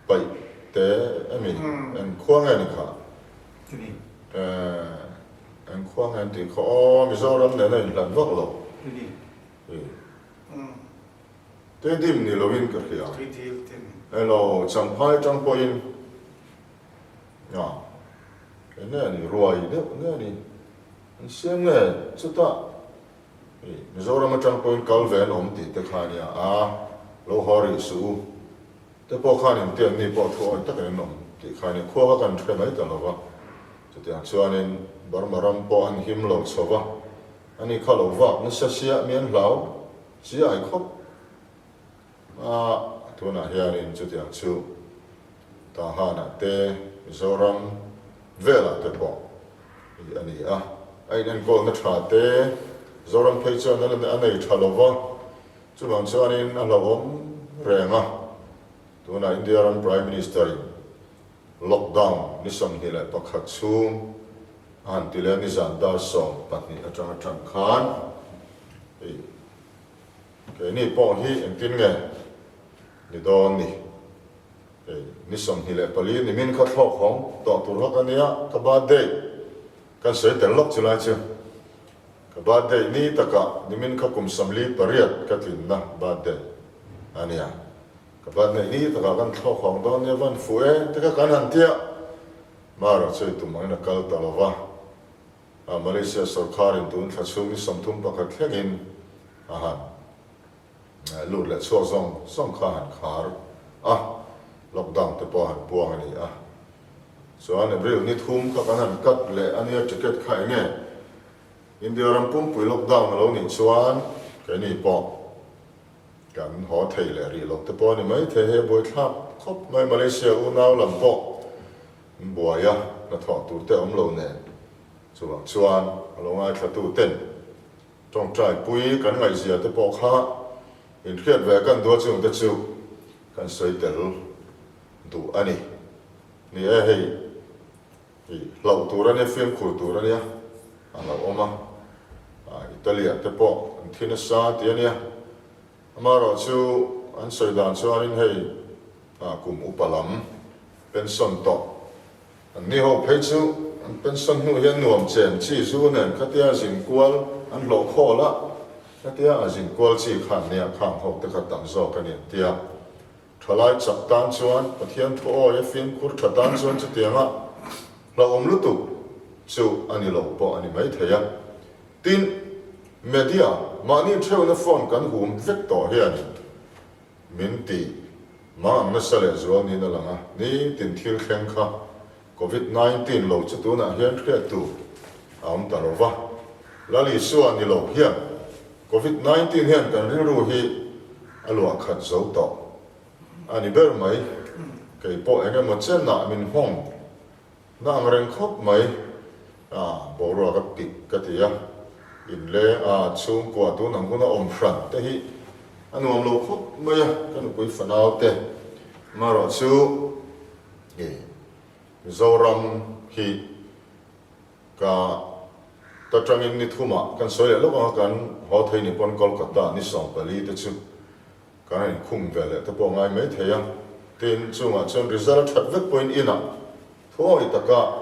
paih te emi eng khua nge ni kha? Eng khua nge an tih kha aw Mizoram nena inhlat vak lo. Tui dim ni loin ka hria. Hello, Champhai atang pawhin a eng nge ni ruai deuh nge ni an siam nge chutah Mizoram atang pawhin kal ve an awm tih te kha a nia a lo haw rih suh u te pawh khan intian ni pawh thu awih takin an awm tih kha a nia khua kha kan hre mai ta lo va chutiang chuanin Burma ram pawh an him lo chho va. Ani kha lo vak nasa sia mi an hlau chiai khawp a, tunah hianin chutiang chu Tahanah te Mizoram velah te pawh i a ni a, a inenkawlna tha te Zoram phei chuan a nei tha lo va, chuvang chuanin a hlauhawm reng a, tunah India ram Prime Minister in Lockdown ni 21 chhung a han ti leh a, nizan dar 12 atang atang khan hei keini pawh hi engtin nge ni dawn ni, hei ni 24 nimin kha thlawk hawng tawh tur hawk a nia, ka birthday kan sawi tel lawk chu lai chu ka birthday ni takah nimin kha kum 48 ka tlinna birthday a nia. Ka van neih ni takah kan thlawk hawng dawn nia van fuh e te kha kan han tia. Mara chu i tum angin a kal ta lo va. A Malaysia sorkharin tun thla chhung ni 31 thlengin a han lut leh chhuak zawng zawng kha a han khar a, lockdown te pawh a han puang a ni a. Chuan April ni thum kha kan han cut leh a nia ticket kha eng nge India ram pumpui lockdown a lo nih chuan keini pawh Kan haw thei leh rih lo te pawh a ni mai thei, hei a buaithlak khawp mai, Malaysia unau lam pawh an buai a, hnathawh tur te a awm lo nen, chuvang chuan a lo ngaithlatu ten tawngtai pui kan ngaihzia te pawh kha inhriat ve kan duh a chung te chu kan sawi tel duh a ni. Ni e hei hi hlauh tur a nia, fimkhur tur a nia, a hlauhawm a, Italy ah te pawh an thi nasa tih a nia. Amaherawh chu an sawi dan chuanin hei kum upa lam pension tawh an ni ho phei chu an pension hnu hian nuam chen chi zu nen khatia zin kual an hlawh khawl a, khatia a zin kual chi kha an nia khang ho te kha tam zawk a ni an tia. Thalai chak tan chuan Pathian thu awi a fimkhur tha tan chuan chutianga hlauhawm lutuk chu a ni lo pawh a ni mai thei a. Tin, media mahni theuhna phone kan hum vek tawh hianin min ti mang ang nasa leh zual niin a lang a, nitin thil thleng kha Covid 19 lo chu tunah hian hriat tur a awm ta lo va. Lal Isua ni lo hian Covid 19 hian kan rilru hi a luah khat zo tawh a ni ber mai. Kei pawh eng emaw chenah min nghawng na ang reng khawp mai. A, boruak a pik ka ti a. Inleng a chhungkua tun ang huna awm hran te hi a nuam lo khawp mai a, ka nupui fanau te amaherawh chu i Mizoram hi ka ta tangin ni thumah kan sawi leh lawk ang a, kan haw thei ni pawn Kolkata ni 14 te chu kan han inkhum ve leh te pawh a ngai mai thei a, tin chungah chuan result a that vek pawhin inah thuawi taka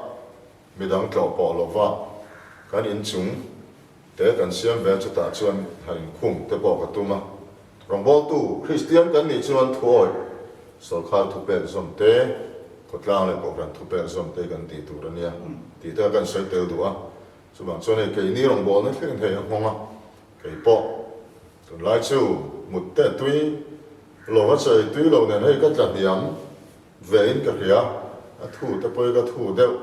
Midang tlawh pawh lova kan inchung te kan siam ve chutah chuan han inkhung te pawh ka tum a. Rawngbawltu Kristian kan nih chuan thuawih sawrkhar thupek zawm te, khawtlang leh kohhran thupek zawm te kan tih tur a nia tih te kha kan sawi tel duh a. Chuvang chuan hei keini rawngbawlna thleng thei a nghawng a, kei pawh tunlai chu mut te tui lova chei tui lo nen hei ka tla hniam Ve in ka hria, a thu te pawh hi ka thu deuh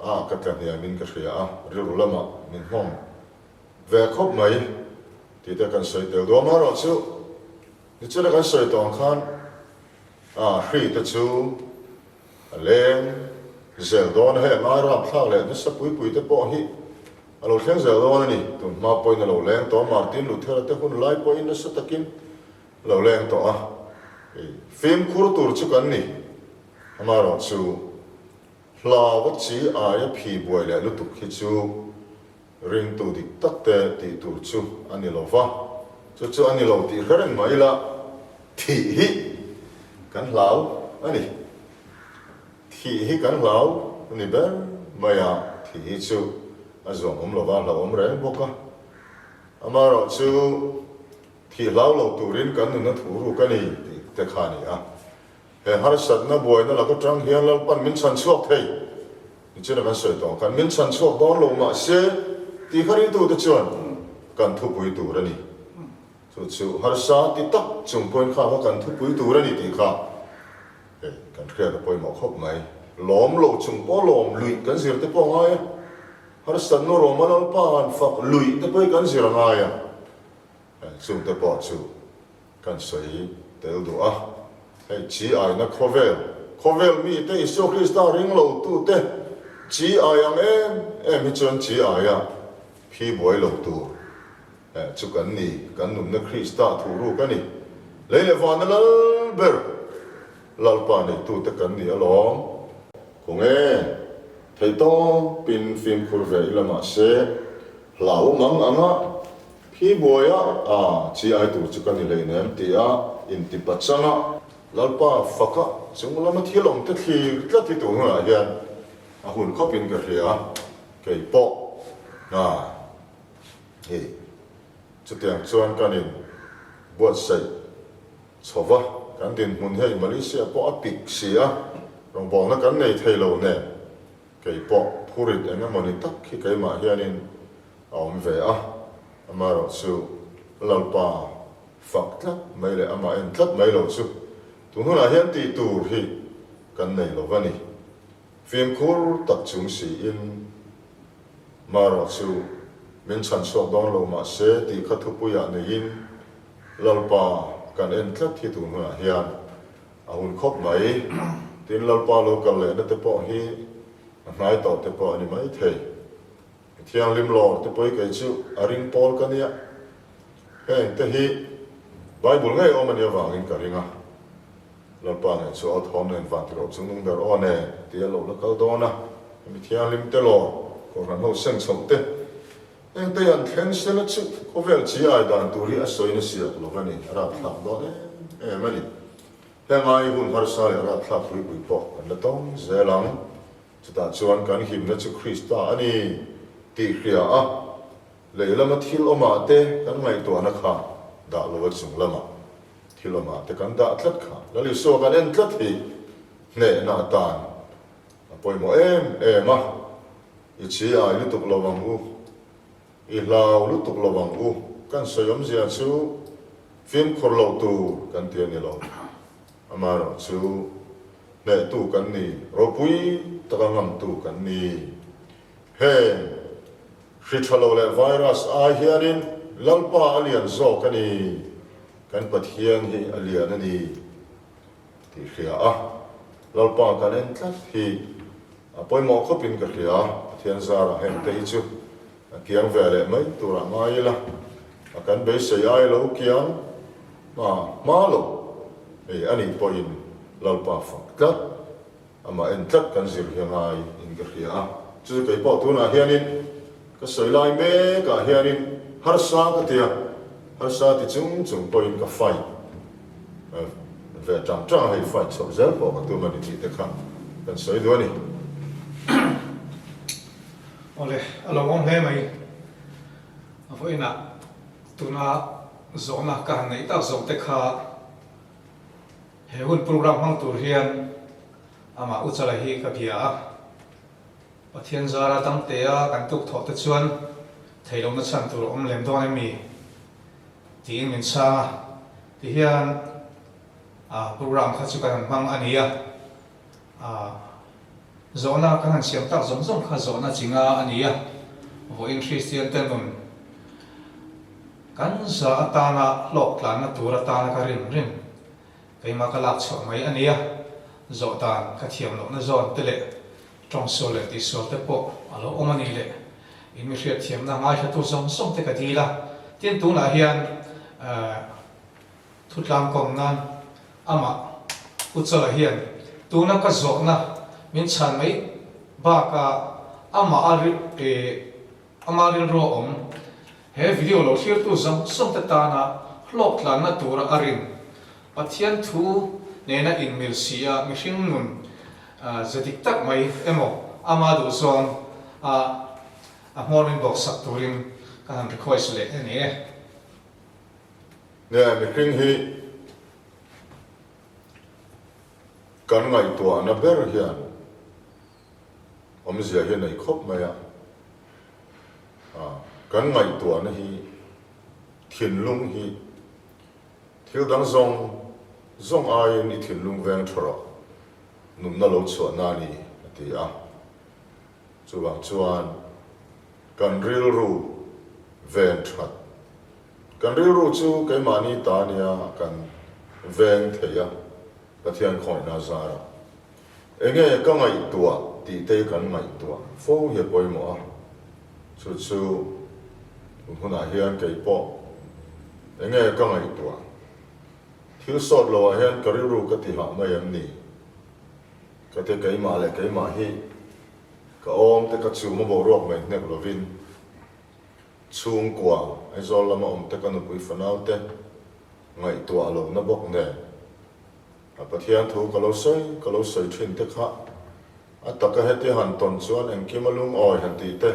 a, ka tla hniam in ka hria a, rilru lamah min nghawng ve khawp mai tih te kan sawi tel duh a, amaherawhchu nichina kan sawi tawh ang khan a hri te chu a leng zel dawn a, heng ai rapthlak leh nasa pui pui te pawh hi a lo thleng zel dawn a ni, tun hma pawhin a lo leng tawh a, Martin Luther-a te hun lai pawhin nasa takin Lo leng tawh a, fimkhur tur chu kan ni. Amaherawh chu hlauva chi aia phi buai leh lutuk hi chu ringtu dik tak te tih tur chu a ni lo va, chu chu a ni lo tih hre reng mai ila thih hi kan hlau a ni. Thih hi kan hlau a ni ber mai a, thih hi chu a zuam awm lo va, hlauhawm reng bawk a. Amaherawh chu Thih hlau lo turin kan nuna thu ruk a ni tih te kha a ni a. He harsatna buaina lak atang hian Lalpan min chhan chhuak thei nichina kan sawi tawh ang khan min chhan chhuak dawn lo mah se tih kha ringtute chuan kan thupui tur a ni. Chu chu harsa ti tak chung pawhin kha kha kan thupui tur a ni tih kha hei kan hriat a pawimawh khawp mai. Lawm lo chung pawh lawm luih kan zir te pawh a ngai a, harsatna rawma Lalpa an fak luih te pawh hi kan zir a ngai a. Chungte pawh chu kan sawi tel duh a, hei chi aina khawvel, khawvel mite Isua Krista ring lo tute chi ai ang em em hi chuan chi aia phi buai lo tur chu kan ni, kan nunna Krista thuhruk a ni. Lei leh vana lal ber Lalpa neitute kan ni alawm. Khawnge theihtawpin fimkhur ve ila mahse hlau mang anga Khi buaia a chi ai tur chu ka ni hleinem ti a inti pachang a. Lalpa faka chung lama thil awm te thlir tlat hi tun hunah hian a hun khawpin ka hria kei pawh hna hi chutiang chuan kan in buatsaih chho va, kan dinhmun hei Malaysia pawh a pik si a, rawngbawlna kan nei thei lo nen kei pawh phurit eng emawni tak hi keimah hianin a awm ve a, amaherawh chu Lalpa fak tlat mai leh amah en tlat mai lo chu tun hunah hian tih tur hi kan nei lo va ni. Fimkhur tak chung siin marawh chu min chhan chhuak dawn lo mah se tih kha thupuiah neiin Lalpa kan en tlat hi tun hunah hian a hun khawp mai. Tin, Lalpa lo kal lehna te pawh hi a hnai tawh te pawh a ni maithei. Thianghlim lawr te pawh hi kei chu a ring pawl ka nia. Heng te hi Bible ngei awm a nih avangin ka ring a. Lalpa nen chu a thawm nen van tiloh chung nung ber aw nen ti a lo la kal dawn a. Hemi thianghlim te lawr, Kohhran ho seng chhoh te, heng te hian thleng sela chu khawvel chi ai dan tur hi a sawi na siak lo va ni, a rapthlak dawn em em a ni. Heng ai hun harsa leh rapthlak pui pui pawh kan la tawng zel ang. Chutah chuan kan himna chu Krista a ni tih hria a, lei lama thil awmah te kan ngaihtuahna kha dah lo a chung lama thil awmah te kan dah tlat kha Lal Isua kan en tlat hi hnehna atan a pawimawh em em a, i chi ai lutuk lo ang u, i hlau lutuk lo ang u, kan sawi awmzia chu fimkhur loh tur kan ti a ni lo. Amaherawh chu hnehtu kan ni, ropui taka ngamtu kan ni. Heng hri tha lo leh virus ai hianin Lalpa a lian zawk a ni, kan Pathian hi a lian a ni tih hria a, Lalpa kan en tlat hi a pawimawh khawpin ka hria. Pathian zarah heng te hi chu. kiang ve leh mai turah ngai ila, a kan beisei ai lo kiang hma hma lo hei a nih pawhin Lalpa fak tlat, amah en tlat kan zir hi a ngai in ka hria a, chu chu kei pawh tunah hianin ka sawi lai mekah hianin harsa ka ti a, harsa ti chung chung pawhin ka fight ve tang tang a, hei fight chhoh zel pawh ka tum a ni tih te kha kan sawi duh a ni. Awle, a lo awm hle mai. A vawiinah tuna zawhna ka han neih tak zawk te kha he hun program hmang tur hian amah Uchala hi ka bia a. Pathian zara damtea kan tuk thawh te chuan theilohna chhan tur a awm lem dawn em mi? tiin min chhang a. Tihian program kha chu kan han hmang a ni a. Zawhna kan han siam tak zawng zawng kha zawhna chi nga a ni a, vawiin Kristian te nun kan za atana hlawk tlanna tur atana ka rim rim keimah ka lak chhuah mai a ni a, zawh dan ka thiam lohna zawn te leh tawngsual leh tihsual te pawh a lo awm a ni leh in mi hriatthiamna ngaithlatu zawng zawng te ka dil a, tin tunah hian Thutlang kawm nan amah Pu Chawla hian tuna ka zawhna min chhan mai bakah amah a ama rilru a awm. He video lo thlirtu zawng zawng te tana hlawk tlanna tura a rin Pathian thu nena inmil si a mihring nun ze dik tak mai emaw ama duhzawng a a hmawr min bawksak turin ka han request leh a ni e. Nge mihring hi kan ngaihtuahna ber hian awmzia hi a nei khawp mai a, kan ngaihtuahna hi thinlung hi thil dang zawng zawng aiin i thinlung veng tha rawh, nunna lo chhuahna a ni a ti a. Chuvang chuan kan rilru ven that Kan rilru chu keimahni ta nia kan veng thei a, Pathian khawihna zarah. Enge ka ngaihtuah tih te kan ngaihtuah fo hi a pawimawh a, chu chu tun hunah hian kei pawh enge ka ngaihtuah? Thil sawt loah hian ka rilru ka ti hah mai em ni? Ka ti keimah leh keimah hi ka awm te ka chhum a boruak mai hnek lovin Chhungkua, Aizawl lama awm te ka nupui fanau te ngaihtuah lohna bawk nen a Pathian thu ka lo sawi ka lo sawi thin te kha a taka hetia han tawn chuan engkim a lungawi han tih te,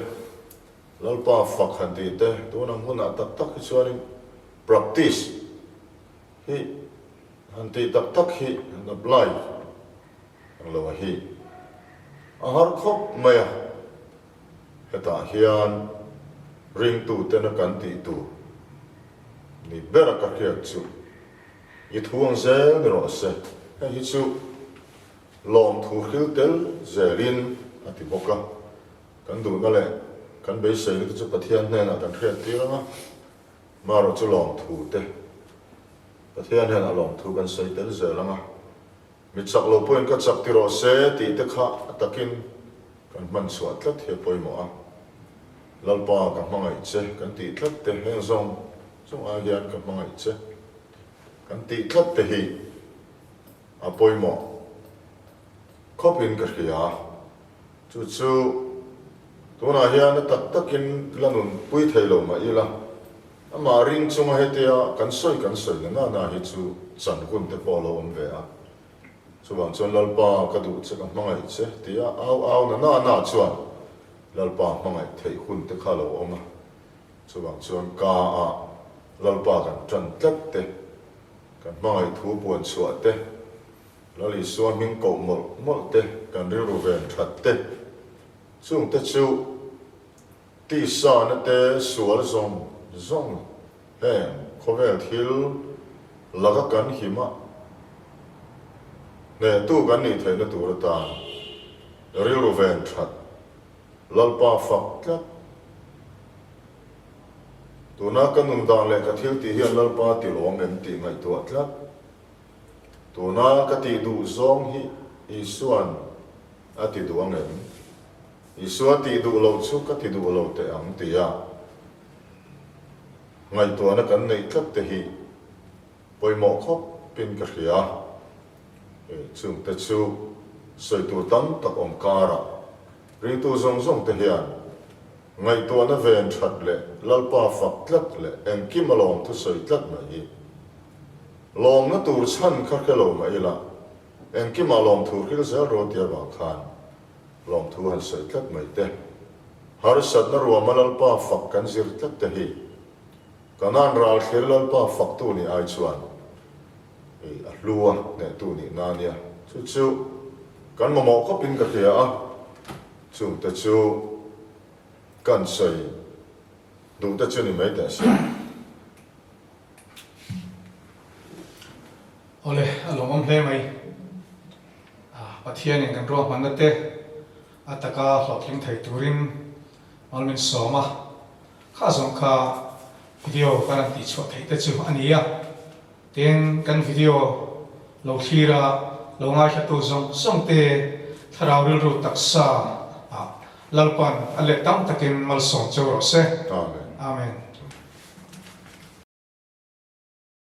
Lalpa fak han tih te tun ang hunah tak tak hi chuanin practice hi han tih tak tak hi han apply ang lo a hi a har khawp mai a. Hetah hian ringtutena kan tih tur ni bera ka hriat chu i thu ang zel ni rawh se. Hei hi chu lawmthu hril tel zelin a ti bawk a, kan duhna leh kan beiseina te chu Pathian hnenah kan hriat tir ang a, marawh chu lawmthu te Pathian hnenah lawmthu kan sawi tel zel ang a. Mi chak lo pawhin ka chak ti rawh se tih te kha a takin kan hman chhuah tlat hi a pawimawh a. Lalpa ka hmangaih che kan tih tlat te heng zawng zawng ai hian ka hmangaih che kan tih tlat te hi a pawimawh khawpin ka hria. Chu chu tunah hian a tak takin la nunpui thei lo mah ila Amah ring chunga hetia kan sawi kan sawi na na na hi chu chan hun te pawh a lo awm ve a. Chuvang chuan Lalpa ka duh che ka hmangaih che tia au au na na na chuan Lalpa hmangaih theih hun te kha a lo awm a. Chuvang chuan ka ah Lalpa kan tan tlat te, kan hmangaih thu puan chhuah te, Lal Isua hming koh mawlh mawlh te, kan rilru ven that te, chung te chu Tisa te sual zawng zawng heng khawvel thil laka kan him a, hnehtu kan nih theihna tur atan rilru ven that Lalpa fak tlat. Tuna ka nun dan leh ka thil tih hian Lalpa ti lawm em tih ngaihtuah tlat. Tuna ka tih duh zawng hi Isua'n a ti duh ang em? Isua tih duh loh chu ka ti duh lo teh ang tia ngaihtuahna kan neih tlat te hi pawimawh khawpin ka hria. Chungte chu sawi tur tam tak awm karah ringtu zawng zawng te hian ngaihtuahna ven that leh Lalpa fak tlat leh engkim a lawmthu sawi tlat mai hi lawmna tur chhan kha hre lo mah ila engkimah lawmthu hril zel rawh tia vang khan lawmthu han sawi tlat mai te, harsatna ruama Lalpa fak kan zir tlat te hi Kanaan ral thlir Lalpa faktu nih ai chuan i a hlu a, hnehtu nih na nia. Chu chu kan mamawh khawpin ka hria a, chungte chu kan sawi duh te chu ni mai teh se. Awle, a lawmawm hle mai. Pathianin kan ruahmanna te a taka hlawhtling thei turin mal min sawm a, kha zawng kha video kan han tihchhuah theih te chu a ni a. Tin, kan video lo thlir a, lo ngaithlatu zawng zawng te thlarau rilru taksa ah Lalpan a let tam takin malsawm cheu rawh se. Amen. Amen.